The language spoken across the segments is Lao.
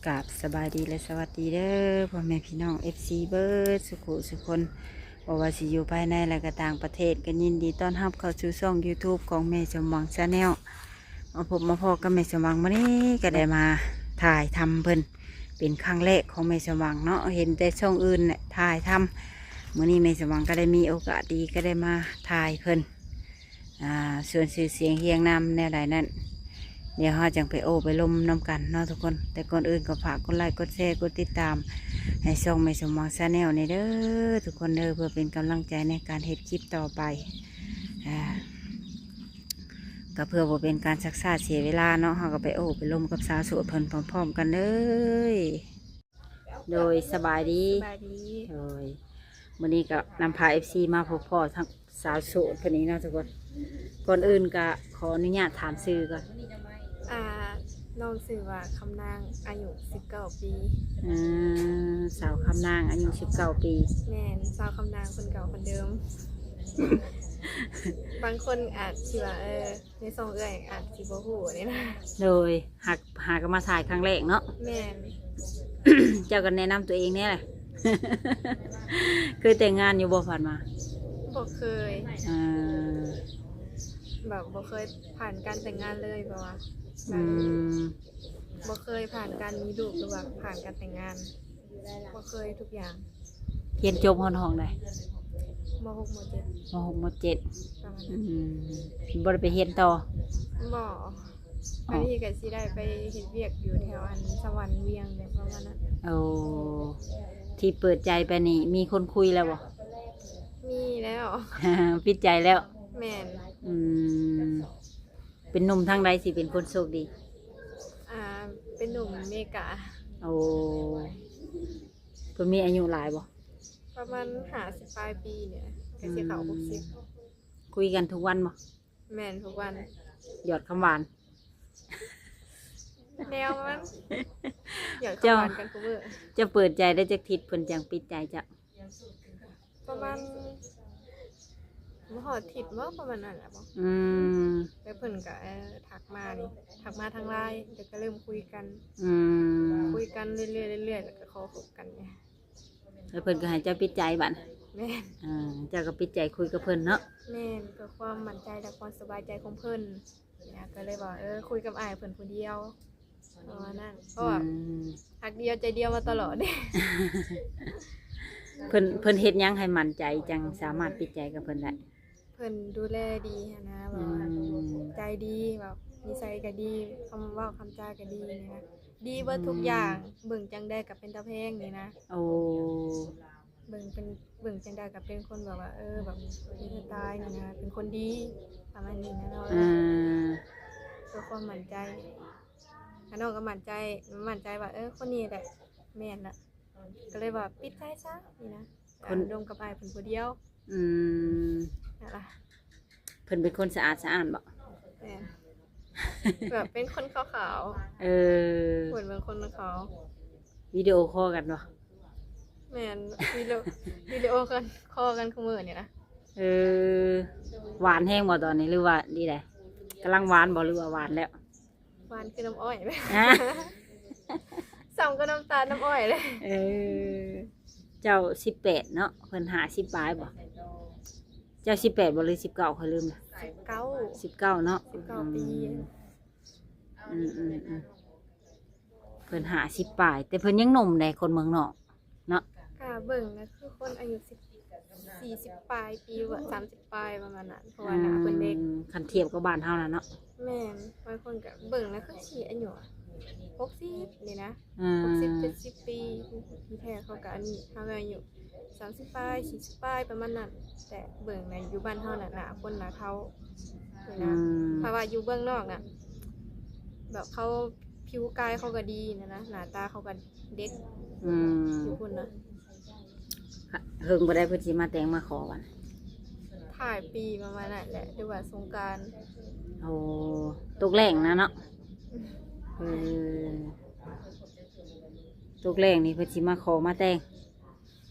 ກາບສະບາຍດີ ແລະ ສະຫວັດດີເດີ ພໍ່ແມ່ພີ່ນ້ອງ ເອັຟຊີ ເບິດສຸຂູສຸຄົນ ບໍ່ວ່າຊິຢູ່ພາຍໃນ ແລະ ກໍຕ່າງປະເທດ ກໍຍິນດີຕ້ອນຮັບເຂົ້າສູ່ຊ່ອງ YouTube ຂອງແມ່ສົມຫວັງ Channel. ມາພົບມາພໍ້ກັບແມ່ສົມຫວັງມື້ນີ້ ກໍໄດ້ມາຖ່າຍທຳເພິ່ນເປັນຄັ້ງແລກຂອງແມ່ສົມຫວັງເນາະ, ເຫັນແຕ່ຊ່ອງອື່ນແຫຼະຖ່າຍທຳ, ມື້ນີ້ແມ່ສົມຫວັງກໍໄດ້ມີໂອກາດດີ ກໍໄດ້ມາຖ່າຍເພິ່ນ. ອ່າ ສ່ວນຊື່ສຽງຮຽງນາມແນວໃດນັ້ນ ດຽວເຮົາຈັ່ງໄປໂອ້ໄປລົມນຳກັນເນາະທຸກຄົນ. ແຕ່ກ່ອນອື່ນກໍຝາກກົດໄລ ກົດແຊ ກົດຕິດຕາມໃຫ້ຊ່ອງແມ່ສົມຫວັງ Channel ນີ້ເດີທຸກຄົນເດີ ເພື່ອເປັນກຳລັງໃຈໃນການເຮັດຄລິບຕໍ່ໄປ. ອ່າ ກໍເພື່ອບໍ່ເປັນການຊັກຊ້າເສຍເວລາເນາະ, ເຮົາກໍໄປໂອ້ໄປລົມກັບສາວໂສດເພິ່ນພ້ອມໆກັນເລີຍ. ໂດຍ ສະບາຍດີ. ສະບາຍດີ. ໂດຍ ມື້ນີ້ກໍນຳພາ ເອັຟຊີ ມາພົບພໍ້ທັງສາວໂສດເພິ່ນນີ້ເນາະທຸກຄົນ. ກ່ອນອື່ນກໍຂໍອະນຸຍາດຖາມຊື່ກ່ອນ. ອ່າ ນ້ອງຊື່ວ່າ ຄຳນາງ ອາຍຸ ສິບເກົ້າປີ. ອືມ ສາວຄຳນາງ ອາຍຸ ສິບເກົ້າປີ. ແມ່ນ ສາວຄຳນາງຄົນເກົ່າຄົນເດີມ. ບາງຄົນອາດຊິວ່າ ເອີ ໃນຊ່ອງເອື້ອຍອາດຊິບໍ່ຮູ້ນີ້ນະ. ໂດຍ ຫາ ຫາກໍມາຖ່າຍຄັ້ງແລກເນາະ. ແມ່ນ. ເຈົ້າກໍແນະນຳຕົວເອງແດ່ລະ. ເຄີຍແຕ່ງງານຢູ່ບໍ່ຜ່ານມາ? ບໍ່ເຄີຍ. ເອີ ແບບບໍ່ເຄີຍຜ່ານການແຕ່ງງານເລີຍ ເພາະວ່າ ອືມ ບໍ່ເຄີຍຜ່ານການມີລູກ ຫຼືວ່າຜ່ານການແຕ່ງງານ. ບໍ່ເຄີຍທຸກຢ່າງ. ຮຽນຈົບຮອດຫ້ອງໃດ? ມໍຫົກ ມໍເຈັດ. ມໍຫົກ ມໍເຈັດ. ປະມານນັ້ນ. ອືມ ບໍ່ໄດ້ໄປຮຽນຕໍ່? ບໍ່. ອໍ ບາງທີກໍຊິໄດ້ໄປເຮັດວຽກຢູ່ແຖວອັນສະຫວັນ ວຽງ ແບບປະມານນັ້ນ. ໂອ້ ທີ່ເປີດໃຈໄປນີ້ ມີຄົນຄຸຍແລ້ວບໍ່? ມີແລ້ວ. ປິດໃຈແລ້ວ? ແມ່ນ. ອືມ ເປັນໜຸ່ມທາງໃດຊິເປັນຄົນໂຊກດີ? ອ່າ ເປັນໜຸ່ມເມກາ. ໂອ້ ເພິ່ນມີອາຍຸຫຼາຍບໍ່? ປະມານຫ້າສິບປາຍປີນີ້ແຫຼະ ໃກ້ຊິເຂົ້າ ອືມ ຫົກສິບ. ຄຸຍກັນທຸກວັນບໍ່? ແມ່ນ ທຸກວັນ. ຫຍອດຄຳຫວານ ແນວມັນ ຫຍອດຄຳຫວານກັນ ເຈົ້າ ຄູ່ມື້. ເຈົ້າເປີດໃຈໄດ້ຈັກທິດເພິ່ນຈັ່ງປິດໃຈເຈົ້າ? ປະມານ ບໍ່ຮອດທິດບໍ ປະມານນັ້ນແຫຼະບໍ. ອືມ ແລ້ວເພິ່ນກໍ ເອີ ທັກມານີ້ ທັກມາທາງ LINE ແລ້ວກໍເລີ່ມຄຸຍກັນ. ອືມ ຄຸຍກັນເລື້ອຍໆ ເລື້ອຍໆ ແລ້ວກໍຂໍຄົບກັນ. ແລ້ວເພິ່ນກໍໃຫ້ເຈົ້າປິດໃຈບັດ? ແມ່ນ. ເອີ ເຈົ້າກໍປິດໃຈຄຸຍກັບເພິ່ນເນາະ? ແມ່ນ ເພື່ອຄວາມໝັ້ນໃຈ ແລະ ຄວາມສະບາຍໃຈຂອງເພິ່ນ. ກໍເລີຍວ່າ ເອີ ຄຸຍກັບອ້າຍເພິ່ນຜູ້ດຽວ ປະມານນັ້ນ. ເພາະວ່າ ອືມ ຮັກດຽວໃຈດຽວມາຕະຫຼອດເດ້. ເພິ່ນ ເພິ່ນເຮັດຫຍັງໃຫ້ໝັ້ນໃຈ ຈັ່ງສາມາດປິດໃຈກັບເພິ່ນໄດ້? ເພິ່ນດູແລດີຫັ້ນນະ ແບບວ່າ ອືມ ໃຈດີ ແບບນິໄສກໍດີ ຄຳເວົ້າຄຳຈາກໍດີນີ້ນະ ດີເບິດທຸກຢ່າງ. ອືມ ເບິ່ງຈັ່ງໃດກໍເປັນຕາແພງນີ້ນະ. ໂອ້ ເບິ່ງເປັນ ເບິ່ງຈັ່ງໃດກໍເປັນຄົນແບບວ່າ ເອີ ແບບມີສະໄຕລ໌ນີ້ນະ ເປັນຄົນດີ ປະມານນີ້ນະເນາະ. ອືມ ເພື່ອຄວາມໝັ້ນໃຈ ຂ້ານ້ອງກໍໝັ້ນໃຈ ໝັ້ນໃຈວ່າ ເອີ ຄົນນີ້ແຫຼະ ແມ່ນລະ ກໍເລີຍວ່າປິດໃຈຊະນີ້ນະ. ຄົນ ລົມກັບອ້າຍເພິ່ນຜູ້ດຽວ. ອືມ ນັ້ນລະ. ເພິ່ນເປັນຄົນສະອາດສະອ້ານບໍ? ແມ່ນ ແບບເປັນຄົນຂາວໆ. ເອີ ເພິ່ນເປັນຄົນຂາວ. ວິດີໂອຄໍກັນບໍ? ແມ່ນ ວິດີໂອ ວິດີໂອກັນ ຄໍກັນຄູ່ມື້ນີ້ນະ. ເອີ ຫວານແຮງບໍຕອນນີ້ ຫຼືວ່າດີໃດ? ກຳລັງຫວານບໍ ຫຼືວ່າຫວານແລ້ວ? ຫວານຄືນ້ຳອ້ອຍ. ຮະ? ສ່ຳກັບນ້ຳຕານນ້ຳອ້ອຍເລີຍ. ເອີ ເຈົ້າສິບແປດເນາະ ເພິ່ນຫ້າສິບປາຍບໍ? ເຈົ້າສິບແປດບໍ ຫຼືສິບເກົ້າ ຂ້ອຍລືມລະ. ສິບເກົ້າ. ສິບເກົ້າເນາະ. ສິບເກົ້າປີ. ອືມ ອືມ ອືມ ເພິ່ນຫ້າສິບປາຍ ແຕ່ເພິ່ນຍັງໜຸ່ມໃດ໋ ຄົນເມືອງນອກເນາະ. ກະເບິ່ງນະ ຄືຄົນອາຍຸສິບ ສີ່ສິບປາຍປີ ຫຼືວ່າສາມສິບປາຍປະມານນັ້ນ ເພາະວ່າໜ້າເພິ່ນເດັກ. ອືມ ຄັນທຽບກັບບ້ານເຮົານະເນາະ. ແມ່ນ ບາງຄົນກະເບິ່ງນະ ຄືຊິອາຍຸຫົກສິບນີ້ນະ. ອືມ ຫົກສິບ ເຈັດສິບປີ ທີ່ແທ້ເຂົາກະອັນນີ້ ເຮົາອາຍຸສາມສິບປາຍ ສີ່ສິບປາຍປະມານນັ້ນ. ແຕ່ເບິ່ງໃນຢູ່ບ້ານເຮົານະ ໜ້າຄົນໜ້າເຖົ້ານີ້ນະ. ອືມ ຖ້າວ່າຢູ່ເມືອງນອກນະ ແບບເຂົາ ຜິວກາຍເຂົາກໍດີນະ ໜ້າຕາເຂົາກໍເດັກ. ອືມ ຢູ່ພຸ້ນນະ. ເຫິງບໍ່ໄດ້ເພິ່ນຊິມາແຕ່ງມາຂໍບັດ? ທ້າຍປີປະມານນັ້ນແຫຼະ ຫຼືວ່າສົງການ. ໂອ້ ຕົກແລ້ງນະເນາະ. ເອີ ຕົກແລ້ງນີ້ເພິ່ນຊິມາຂໍມາແຕ່ງ.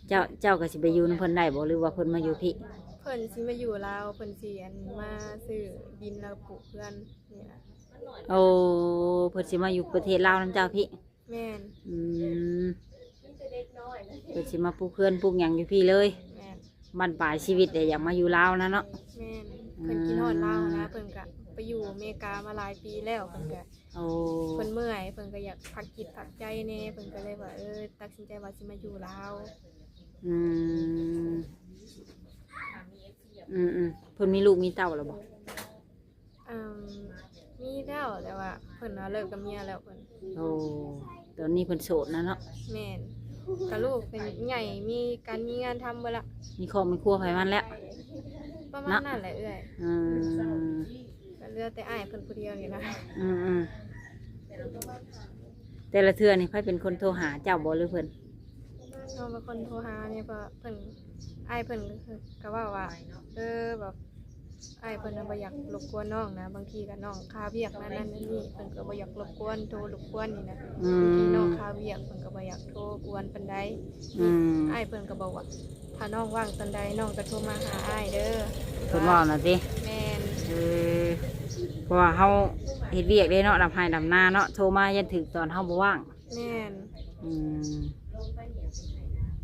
ເຈົ້າ ເຈົ້າກໍຊິໄປຢູ່ນຳເພິ່ນໄດ້ບໍ່ ຫຼືວ່າເພິ່ນມາຢູ່ພີ້? ເພິ່ນຊິມາຢູ່ລາວ ເພິ່ນຊິ ອັນ ມາຊື້ດິນແລ້ວກໍປູກເຮືອນນີ້ນະ. ໂອ້ ເພິ່ນຊິມາຢູ່ປະເທດລາວນຳເຈົ້າພີ້. ແມ່ນ ອືມ ເພິ່ນຊິມາປຸກເຮືອນປຸກຫຍັງຢູ່ພີ້ເລີຍ. ແມ່ນ ບັ້ນປາຍຊີວິດເດ ຢາກມາຢູ່ລາວນະເນາະ. ແມ່ນ ເພິ່ນຄິດຮອດລາວນະ ເພິ່ນກະໄປຢູ່ອາເມລິກາມາຫຼາຍປີແລ້ວ ເພິ່ນກະ ໂອ້ ເພິ່ນເມື່ອຍ ເພິ່ນກະຢາກພັກຈິດພັກໃຈແດ່ ເພິ່ນກະເລີຍວ່າ ເອີ ຕັດສິນໃຈວ່າຊິມາຢູ່ລາວ. ອືມ ອືມໆ ເພິ່ນມີລູກມີເຕົ້າແລ້ວບໍ່? ອືມ ມີແລ້ວ ແຕ່ວ່າເພິ່ນວ່າເລີກກັບເມຍແລ້ວເພິ່ນ. ໂອ້ ຕອນນີ້ເພິ່ນໂສດນະເນາະ. ແມ່ນ ກະລູກເພິ່ນໃຫຍ່ ມີການມີງານທຳເບິດລະ ມີຄອບມີຄົວໃຜມັນແລ້ວ ປະມານນັ້ນແຫຼະເອື້ອຍ. ອືມ ກະເຫຼືອແຕ່ອ້າຍເພິ່ນຜູ້ດຽວນີ້ລະ. ອືມໆ ແຕ່ລະເທື່ອນີ້ໃຜເປັນຄົນໂທຫາ ເຈົ້າບໍ່ ຫຼືເພິ່ນ? ນ້ອງເປັນຄົນໂທຫານີ້ ເພາະເພິ່ນ ອ້າຍເພິ່ນກະເວົ້າວ່າ ເອີ ແບບ ອ້າຍເພິ່ນນະບໍ່ຢາກລົບກວນນ້ອງນະ ບາງທີກະນ້ອງຄາວຽກນັ້ນນັ້ນນີ້ ເພິ່ນກະບໍ່ຢາກລົບກວນ ໂທລົບກວນນີ້ນະ. ອືມ ບາງທີນ້ອງຄາວຽກ ເພິ່ນກະບໍ່ຢາກໂທກວນປານໃດ. ອືມ ອ້າຍເພິ່ນກະບອກວ່າ ຖ້ານ້ອງວ່າງຕອນໃດ ນ້ອງກະໂທມາຫາອ້າຍເດີ ເພິ່ນເວົ້ານະຕິ. ແມ່ນ ເອີ ເພາະວ່າເຮົາເຮັດວຽກເດ້ເນາະ ດຳໄຮ່ດຳນາເນາະ ໂທມາຢ້ານຖືກຕອນເຮົາບໍ່ວ່າງ. ແມ່ນ ອືມ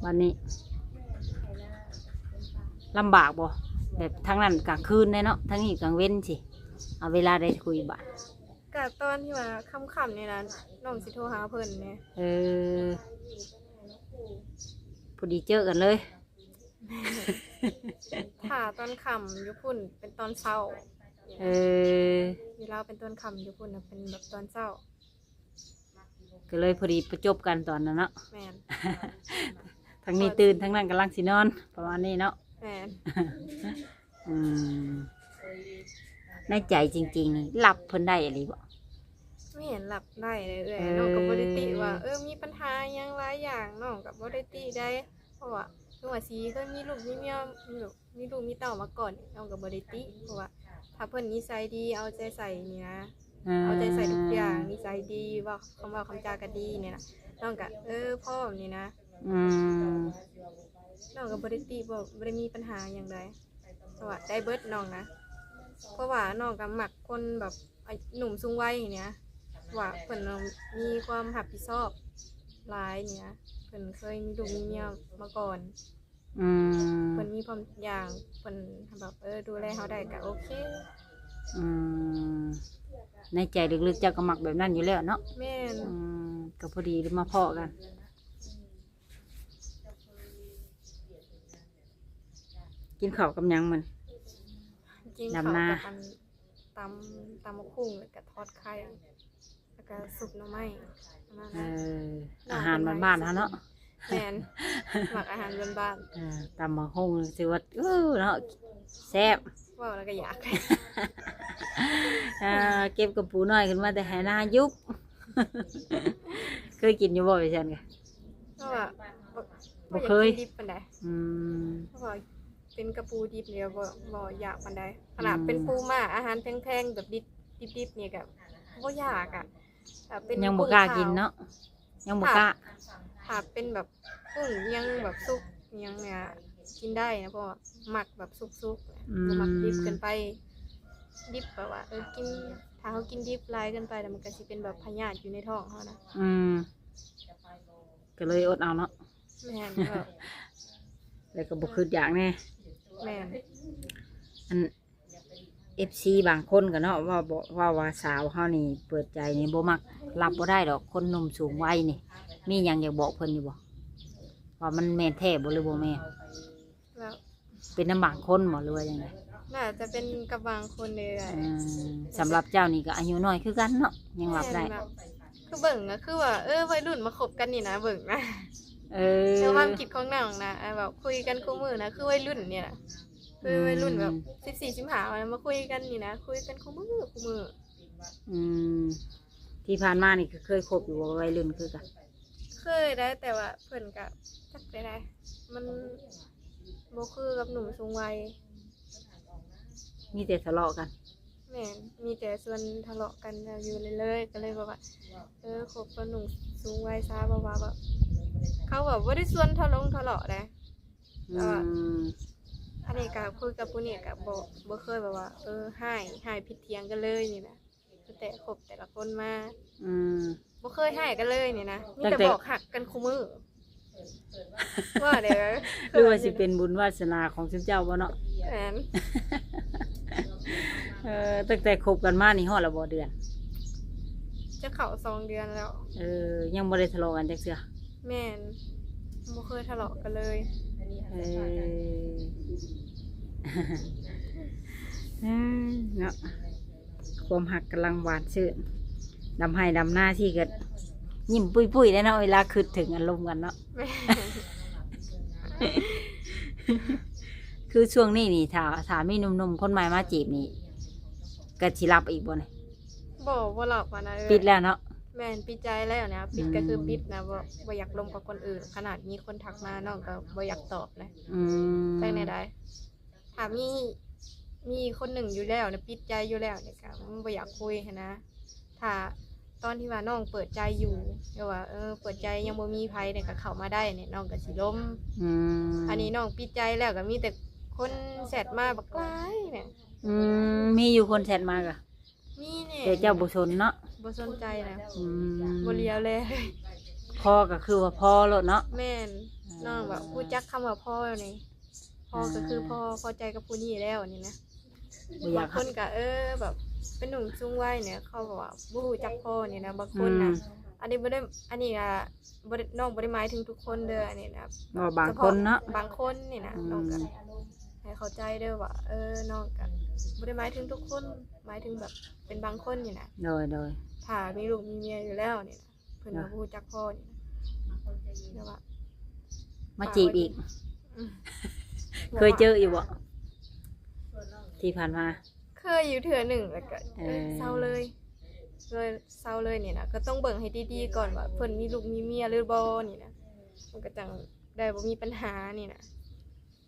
ບາດນີ້ລຳບາກບໍ່? ແບບທາງນັ້ນກາງຄືນເດ້ເນາະ ທາງນີ້ກາງເວັນຊິ ເອົາເວລາໃດຄຸຍບາດ? ກະຕອນທີ່ວ່າຄ່ຳໆນີ້ລະ ນ້ອງຊິໂທຫາເພິ່ນເດ້. ເອີ ພໍດີເຈີກັນເລີຍ ຖ້າຕອນຄ່ຳຢູ່ພຸ້ນເປັນຕອນເຊົ້າ. ເອີ ຢູ່ລາວເປັນຕອນຄ່ຳ ຢູ່ພຸ້ນນະເປັນແບບຕອນເຊົ້າ. ກໍເລີຍພໍດີປະຈົບກັນຕອນນັ້ນເນາະ. ແມ່ນ ທາງນີ້ຕື່ນ ທາງນັ້ນກຳລັງຊິນອນ ປະມານນີ້ເນາະ. ແມ່ນ ອືມ ໃນໃຈຈິງໆນີ້ ຮັບເພິ່ນໄດ້ອີ່ຫຼີບໍ່? ແມ່ນ ຮັບໄດ້ເລີຍເອື້ອຍ. ເອີ ນ້ອງກໍບໍ່ໄດ້ຕິວ່າ ເອີ ມີບັນຫາຫຍັງຫຼາຍຢ່າງ ນ້ອງກໍບໍ່ໄດ້ຕິໃດ ເພາະວ່າ ເຖິງວ່າຊິເຄີຍມີລູກມີເມຍ ມີລູກ ມີລູກມີເຕົ້າມາກ່ອນ ນ້ອງກໍບໍ່ໄດ້ຕິ ເພາະວ່າຖ້າເພິ່ນນິໄສດີ ເອົາໃຈໃສ່ນີ້ນະ ເອີ ເອົາໃຈໃສ່ທຸກຢ່າງ ນິໄສດີ ເວົ້າ ຄຳເວົ້າຄຳຈາກໍດີນີ້ນະ ນ້ອງກໍ ເອີ ພ້ອມນີ້ນະ. ອືມ ນ້ອງກໍບໍ່ໄດ້ຕິ ບໍ່ ບໍ່ໄດ້ມີບັນຫາຫຍັງໃດ ເພາະວ່າໄດ້ເບິດນ້ອງນະ ເພາະວ່ານ້ອງກໍມັກຄົນແບບ ອາ ໜຸ່ມສູງໄວນີ້ນະ ວ່າເພິ່ນມີຄວາມຮັບຜິດຊອບຫຼາຍນີ້ນະ ເພິ່ນເຄີຍມີລູກມີເມຍມາກ່ອນ. ອືມ ເພິ່ນມີພ້ອມທຸກຢ່າງ ເພິ່ນແບບ ເອີ ດູແລເຮົາໄດ້ກໍໂອເຄ. ອືມ ໃນໃຈເລິກໆເຈົ້າກໍມັກແບບນັ້ນຢູ່ແລ້ວເນາະ. ແມ່ນ ອືມ ກໍພໍດີໄດ້ມາພໍ້ກັນ. ກິນເຂົ້າກັບຫຍັງມື້ນີ້? ກິນເຂົ້າກັບອັນ ຕຳ ຕຳບັກຫຸ່ງ ແລ້ວກະທອດໄຂ່ ແລ້ວກະຊຸບໜໍ່ໄມ້ ປະມານນັ້ນ. ເອີ ອາຫານບ້ານໆເຮົາເນາະ. ແມ່ນ ມັກອາຫານບ້ານໆ. ເອີ ຕຳບັກຫຸ່ງ ຖືວ່າ ເອີ ເນາະ ແຊບ ເວົ້າແລ້ວກໍຢາກ. ເອີ ເກັບກະປູນ້ອຍຂຶ້ນມາແຕ່ໄຮ່ນາ ຢຸບ. ເຄີຍກິນຢູ່ບໍ່ ໄປຊັ້ນກະ? ເພາະວ່າບໍ່ ບໍ່ເຄີຍກິນດິບປານໃດ. ອືມ ເພາະວ່າ ເປັນກະປູດິບນີ້ບໍ່ ບໍ່ຢາກປານໃດ. ຂະໜາດເປັນປູມ້າ ອາຫານແພງໆ ແບບດິບ ດິບໆນີ້ກໍບໍ່ຢາກອະ. ຖ້າເປັນ ຍັງບໍ່ກ້າກິນເນາະ. ຍັງບໍ່ກ້າ ຖ້າ ຖ້າເປັນແບບກຸ້ງຫຍັງແບບສຸກຫຍັງນີ້ ກິນໄດ້ນະ ເພາະວ່າມັກແບບສຸກໆ ອືມ ບໍ່ມັກດິບເກີນໄປ. ດິບແບບວ່າ ເອີ ກິນ ຖ້າເຮົາກິນດິບຫຼາຍເກີນໄປ ແລ້ວມັນກໍຊິເປັນແບບພະຍາດຢູ່ໃນທ້ອງເຮົານະ. ອືມ ກໍເລີຍອົດເອົາເນາະ. ແມ່ນ ແລ້ວກໍບໍ່ຄຶດຢາກແດ່. ແມ່ນ ອັນ ເອັຟຊີ ບາງຄົນກໍເນາະ ເວົ້າບໍ່ ເວົ້າວ່າສາວເຮົານີ້ເປີດໃຈນີ້ບໍ່ມັກ ຮັບບໍ່ໄດ້ດອກ ຄົນໜຸ່ມສູງໄວນີ້. ມີຫຍັງຢາກບອກເພິ່ນຢູ່ບໍ່ ວ່າມັນແມ່ນແທ້ບໍ່ ຫຼືບໍ່ແມ່ນ? ແລ້ວ ເປັນນຳບາງຄົນບໍ່ ຫຼືວ່າຈັ່ງໃດ? ໜ້າຈະເປັນກັບບາງຄົນເດ້. ອືມ ສຳລັບເຈົ້ານີ້ກໍອາຍຸນ້ອຍຄືກັນເນາະ ຍັງຮັບໄດ້. ແມ່ນ ແບບ ຄືເບິ່ງກໍຄືວ່າ ເອີ ໄວລຸ້ນມາຄົບກັນນີ້ນະ ເບິ່ງນະ. ເອີ ແຕ່ຄວາມຄິດຂອງນ້ອງນະ ແບບຄຸຍກັນຄູ່ມື້ນະ ຄືໄວລຸ້ນນີ້ນະ ຄືໄວລຸ້ນແບບ ອືມ ສິບສີ່ ສິບຫ້າ ມາຄຸຍກັນນີ້ນະ ຄຸຍກັນຄູ່ມື້ ຄູ່ມື້. ອືມ ທີ່ຜ່ານມານີ້ກໍເຄີຍຄົບຢູ່ບໍ່ ໄວລຸ້ນຄືກັນ? ເຄີຍໄດ໋ ແຕ່ວ່າເພິ່ນກະຈັກແນວໃດ ມັນບໍ່ຄືກັບໜຸ່ມສູງໄວ ມີແຕ່ທະເລາະກັນ. ແມ່ນ ມີແຕ່ຊວນທະເລາະກັນຢູ່ເລື້ອຍໆ ກໍເລີຍແບບວ່າ ເອີ ຄົບກັບໜຸ່ມສູງໄວຊະ ເພາະວ່າແບບ ເຂົາແບບບໍ່ໄດ້ຊວນທະລົງທະເລາະໃດ ແຕ່ວ່າ ອືມ ອັນນີ້ກໍຄຸຍກັບຜູ້ນີ້ກໍບໍ່ ບໍ່ເຄີຍແບບວ່າ ເອີ ຮ້າຍ ຮ້າຍຜິດຖຽງກັນເລີຍນີ້ນະ. ຕັ້ງແຕ່ຄົບແຕ່ລະຄົນມາ. ອືມ ບໍ່ເຄີຍຮ້າຍກັນເລີຍນີ້ນະ ມີແຕ່ບອກຮັກກັນຄູ່ມື້. ວ່າແດ່ ຫຼືວ່າຊິເປັນບຸນວາສະໜາຂອງຊຸມເຈົ້າບໍ່ເນາະ? ແມ່ນ. ເອີ ຕັ້ງແຕ່ຄົບກັນມານີ້ຮອດແລ້ວບໍ່ເດືອນ? ຈະເຂົ້າສອງເດືອນແລ້ວ. ເອີ ຍັງບໍ່ໄດ້ທະເລາະກັນຈັກເທື່ອ? ແມ່ນ ບໍ່ເຄີຍທະເລາະກັນເລີຍ. ເອີ ເນາະ ຄວາມຮັກກຳລັງຫວານຊື່ນ ດຳໄຮ່ດຳນາທີ່ກະຍິ້ມປຸ້ຍໆ ແດ່ເນາະ ເວລາຄິດເຖິງອາລົມກັນເນາະ. ແມ່ນ. ຄືຊ່ວງນີ້ນີ້ ຖ້າ ຖ້າມີໜຸ່ມໆຄົນໃໝ່ມາຈີບນີ້ ກະຊິຮັບອີກບໍ່ນີ້? ບໍ່ ບໍ່ຮັບຫັ້ນນະ. ເອີ ປິດແລ້ວເນາະ. ແມ່ນ ປິດໃຈແລ້ວນະ ປິດກະຄື ອືມ ປິດນະ ບໍ່ ບໍ່ຢາກລົມກັບຄົນອື່ນ. ຂະໜາດມີຄົນທັກມາ ນ້ອງກະບໍ່ຢາກຕອບນະ. ອືມ ຈັກແນວໃດ ຖ້າມີ ມີຄົນໜຶ່ງຢູ່ແລ້ວນະ ປິດໃຈຢູ່ແລ້ວນີ້ກະບໍ່ຢາກຄຸຍຫັ້ນນະ. ຖ້າຕອນທີ່ວ່ານ້ອງເປີດໃຈຢູ່ ຫຼືວ່າ ເອີ ເປີດໃຈຍັງບໍ່ມີໃຜນີ້ກະເຂົ້າມາໄດ້ນີ້ ນ້ອງກະຊິລົມ. ອືມ ອັນນີ້ນ້ອງປິດໃຈແລ້ວ ກະມີແຕ່ຄົນແຊັດມາບັກຫຼາຍນະ. ອືມ ມີຢູ່ຄົນແຊັດມາກະ ມີແນ່ ແຕ່ເຈົ້າບໍ່ສົນເນາະ? ບໍ່ສົນໃຈນະ. ອືມ ບໍ່ຫຼຽວແລ. ພໍກະຄືວ່າພໍໂລດເນາະ. ແມ່ນ. ອືມ ນ້ອງແບບຮູ້ຈັກຄຳວ່າພໍນີ້ ພໍກະຄືພໍ ພໍໃຈກັບຜູ້ນີ້ແລ້ວນີ້ນະ. ບໍ່ຢາກ ບາງຄົນກະ ເອີ ແບບເປັນໜຸ່ມສູງໄວນີ້ ເຂົາກະວ່າບໍ່ຮູ້ຈັກພໍນີ້ນະ. ບາງຄົນນະ ອືມ ອັນນີ້ບໍ່ໄດ້ ອັນນີ້ກະບໍ່ໄດ້ ນ້ອງບໍ່ໄດ້ໝາຍເຖິງທຸກຄົນເດີ ອັນນີ້ນະ ເວົ້າບາງຄົນເນາະ ສະເພາະບາງຄົນນີ້ນະ. ອືມ ນ້ອງກະໃຫ້ເຂົ້າໃຈເດີວ່າ ເອີ ນ້ອງກະບໍ່ໄດ້ໝາຍເຖິງທຸກຄົນ ໝາຍເຖິງແບບເປັນບາງຄົນນີ້ນະ. ໂດຍ ໂດຍ. ຖ້າມີລູກມີເມຍຢູ່ແລ້ວນີ້ນະ ເພິ່ນກະ ໂດຍ ບໍ່ຮູ້ຈັກພໍນີ້ນະ ແຕ່ວ່າມາຈີບອີກ. ອືມ ເຄີຍເຈີຢູ່ບໍ່ທີ່ຜ່ານມາ? ເຄີຍຢູ່ເທື່ອໜຶ່ງ ແລ້ວກະ ເອີ ເຊົາເລີຍ ເລີຍເຊົາເລີຍນີ້ນະ. ກະຕ້ອງເບິ່ງໃຫ້ດີໆກ່ອນວ່າເພິ່ນມີລູກມີເມຍຫຼືບໍ່ນີ້ນະ ມັນກະຈັ່ງໄດ້ບໍ່ມີບັນຫານີ້ນະ.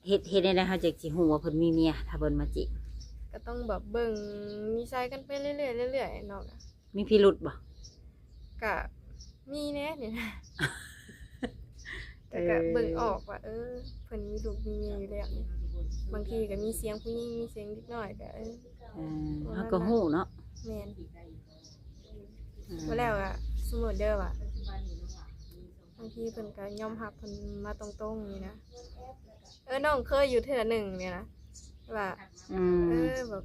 ເຮັດ ເຮັດແນວໃດເຮົາຈຶ່ງຊິຮູ້ວ່າເພິ່ນມີເມຍ ຖ້າເພິ່ນມາຈີບ? ກະຕ້ອງແບບເບິ່ງນິໄສກັນໄປເລື້ອຍໆ ເລື້ອຍໆເນາະ. ມີພິລຸດບໍ່? ກະມີແດ່ນີ້ນະ ແຕ່ກະ ເອີ ເບິ່ງອອກວ່າ ເອີ ເພິ່ນມີລູກມີເມຍຢູ່ແລ້ວນີ້. ບາງທີກະມີສຽງຜູ້ຍິງ ມີສຽງເດັກນ້ອຍກະ ເອີ ເອີ ເຮົາກະຮູ້ເນາະ. ແມ່ນ. ອືມ ບໍ່ແລ້ວກະ ສົມມຸດເດີວ່າ ບາງທີເພິ່ນກະຍອມຮັບ ເພິ່ນມາຕົງໆນີ້ນະ. ເອີ ນ້ອງເຄີຍຢູ່ເທື່ອໜຶ່ງນີ້ນະ ວ່າ ອືມ ເອີ ແບບ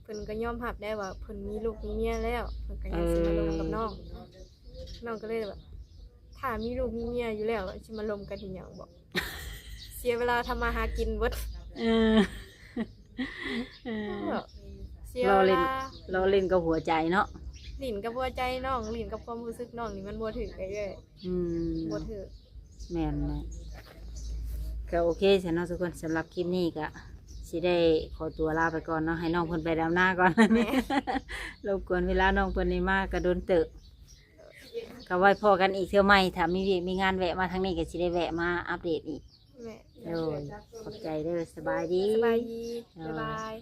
ເພິ່ນກະຍອມຮັບໄດ້ວ່າເພິ່ນມີລູກມີເມຍແລ້ວ ເພິ່ນກະຍັງຊິມາລົມກັບນ້ອງ. ເອີ ນ້ອງກະເລີຍແບບ ຖ້າມີລູກມີເມຍຢູ່ແລ້ວ ຊິມາລົມກັນເຮັດຫຍັງບໍ? ເສຍເວລາທຳມາຫາກິນເບິດ. ເອີ ເອີ ເສຍເວລາ ລໍ້ຫຼິ້ນ ລໍ້ຫຼິ້ນກັບຫົວໃຈເນາະ. ຫຼິ້ນກັບຫົວໃຈນ້ອງ ຫຼິ້ນກັບຄວາມຮູ້ສຶກນ້ອງນີ້ມັນບໍ່ຖືກເລີຍ. ອືມ ບໍ່ຖືກ. ແມ່ນແຫຼະ. ກະໂອເຄຊັ້ນເນາະທຸກຄົນ ສຳລັບຄລິບນີ້ກະຊິໄດ້ຂໍຕົວລາໄປກ່ອນເນາະ ໃຫ້ນ້ອງເພິ່ນໄປດຳນາກ່ອນ. ແມ່ນ. ລົບກວນເວລານ້ອງເພິ່ນນີ້ມາກະດົນເຕີບ. ກະໄວ້ພໍ້ກັນອີກເທື່ອໃໝ່ ຖ້າມີວຽກມີງານແວະມາທາງນີ້ກະຊິໄດ້ແວະມາອັບເດດອີກ. ແມ່ນ. ໂດຍ ຂອບໃຈເດີ ສະບາຍດີ ສະບາຍດີ. ໂດຍ ບາຍບາຍ.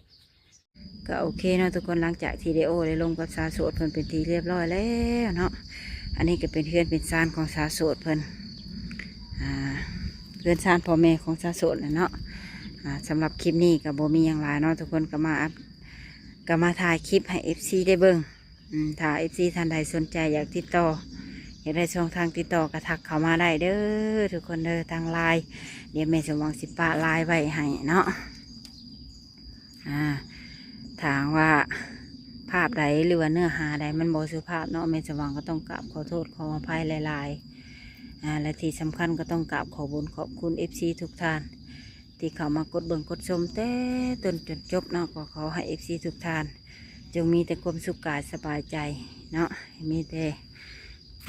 ກະໂອເຄເນາະທຸກຄົນ ຫຼັງຈາກທີ່ໄດ້ໂອ້ໄດ້ລົມກັບສາວໂສດເພິ່ນເປັນທີ່ຮຽບຮ້ອຍແລ້ວເນາະ. ອັນນີ້ກະເປັນເຮືອນເປັນຊານຂອງສາວໂສດເພິ່ນ ອ່າ ເຮືອນຊານພໍ່ແມ່ຂອງສາວໂສດແຫຼະເນາະ. ອ່າ ສຳລັບຄລິບນີ້ກະບໍ່ມີຫຍັງຫຼາຍເນາະ ທຸກຄົນກະມາອັບ ກະມາຖ່າຍຄລິບໃຫ້ເອັຟຊີໄດ້ເບິ່ງ. ອືມ ຖ້າເອັຟຊີທ່ານໃດສົນໃຈຢາກຕິດຕໍ່ ຢາກໄດ້ຊ່ອງທາງຕິດຕໍ່ກະທັກເຂົ້າມາໄດ້ເດີ ທຸກຄົນເດີ ທາງລາຍ ດຽວແມ່ສົມຫວັງຊິປະລາຍໄວ້ໃຫ້ເນາະ. ອ່າ ຖ້າຫາກວ່າພາບໃດ ຫຼືວ່າເນື້ອຫາໃດມັນບໍ່ສຸພາບເນາະ ແມ່ສະຫວ່າງກໍຕ້ອງກາບຂໍໂທດຂໍອະໄພຫຼາຍໆ. ອ່າ ແລະທີ່ສຳຄັນກໍຕ້ອງກາບຂອບບຸນຂອບຄຸນເອັຟຊີທຸກທ່ານ ທີ່ເຂົ້າມາກົດເບິ່ງກົດຊົມແຕ່ຕົ້ນຈົນຈົບເນາະ. ກໍຂໍໃຫ້ເອັຟຊີທຸກທ່ານ ຈົ່ງມີແຕ່ຄວາມສຸກກາຍສະບາຍໃຈເນາະ ໃຫ້ມີແຕ່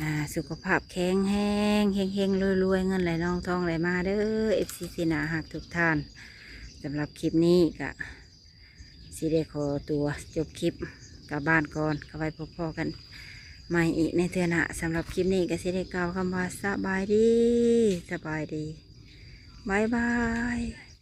ອ່າ ສຸຂະພາບແຂງແຮງ ເຮັງໆ ລວຍໆ ເງິນໄຫຼນອງທອງໄຫຼມາເດີ ເອັຟຊີທີ່ໜ້າຮັກທຸກທ່ານ. ສຳລັບຄລິບນີ້ກະຊິໄດ້ຂໍຕົວຈົບຄລິບກັບບ້ານກ່ອນ ກະໄວ້ພົບພໍ້ກັນໃໝ່ອີກໃນເທື່ອໜ້າ. ສຳລັບຄລິບນີ້ກະຊິໄດ້ກ່າວຄຳວ່າ ສະບາຍດີ ສະບາຍດີ ບາຍບາຍ.